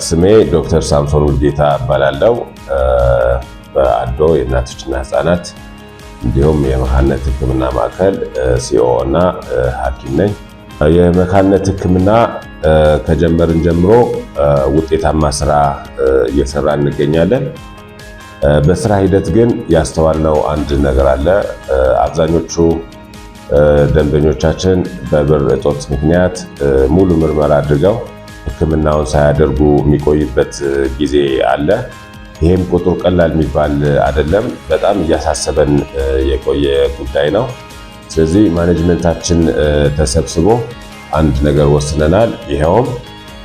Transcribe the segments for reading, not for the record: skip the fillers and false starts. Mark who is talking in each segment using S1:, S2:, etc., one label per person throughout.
S1: ስሜ ዶክተር ሳምሶን ውዴታ እባላለሁ። በአዶ የእናቶችና ህፃናት እንዲሁም የመካንነት ሕክምና ማዕከል CEO እና ሐኪም ነኝ። የመካንነት ሕክምና ከጀመርን ጀምሮ ውጤታማ ስራ እየሰራ እንገኛለን። በስራ ሂደት ግን ያስተዋልነው አንድ ነገር አለ። አብዛኞቹ ደንበኞቻችን በብር እጦት ምክንያት ሙሉ ምርመራ አድርገው ሕክምናውን ሳያደርጉ የሚቆይበት ጊዜ አለ። ይሄም ቁጥሩ ቀላል የሚባል አይደለም። በጣም እያሳሰበን የቆየ ጉዳይ ነው። ስለዚህ management ኣችን ተሰብስቦ አንድ ነገር ወስነናል። ይኸውም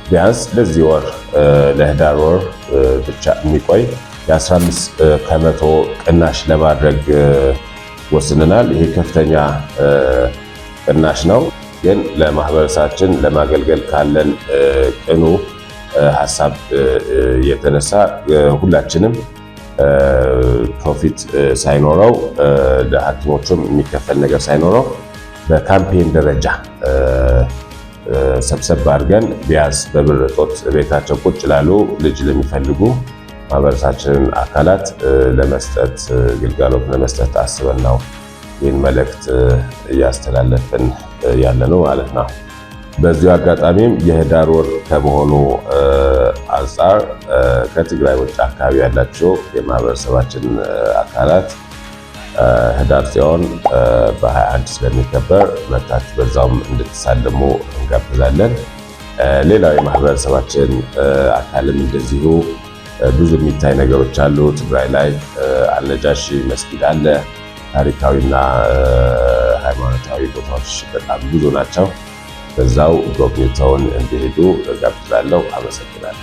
S1: ቢያንስ ለዚህ ወር፣ ለህዳር ወር ብቻ የሚቆይ የ15% ቅናሽ ለማድረግ ወስነናል። ይሄ ከፍተኛ ቅናሽ ነው፣ ግን ለማህበረሰባችን ለማገልገል ካለን ቅኑ ሀሳብ የተነሳ ሁላችንም profit ሳይኖረው፣ ለሐኪሞቹም የሚከፈል ነገር ሳይኖረው፣ በ campaign ደረጃ ሰብሰብ አድርገን ቢያንስ በብር እጦት ቤታቸው ቁጭ ላሉ፣ ልጅ ለሚፈልጉ ማህበረሰባችንን አካላት ለመስጠት፣ ግልጋሎት ለመስጠት አስበን ነው ይህን መልእክት እያስተላለፍን ያለ ነው ማለት ነው። በዚሁ አጋጣሚም የህዳር ወር ከመሆኑ አንጻር ከትግራይ ውጭ አካባቢ ያላቸው የማህበረሰባችን አካላት ህዳር ጽዮን በ21 ስለሚከበር መታችሁ በዛውም እንድትሳለሙ እንጋብዛለን። ሌላው የማህበረሰባችን አካልም እንደዚሁ ብዙ የሚታይ ነገሮች አሉ። ትግራይ ላይ አልነጃሺ መስጊድ አለ። ታሪካዊና ሃይማኖታዊ ቦታዎች በጣም ብዙ ናቸው። በዛው ጎብኝተውን እንዲሄዱ እጋብዛለሁ። አመሰግናለሁ።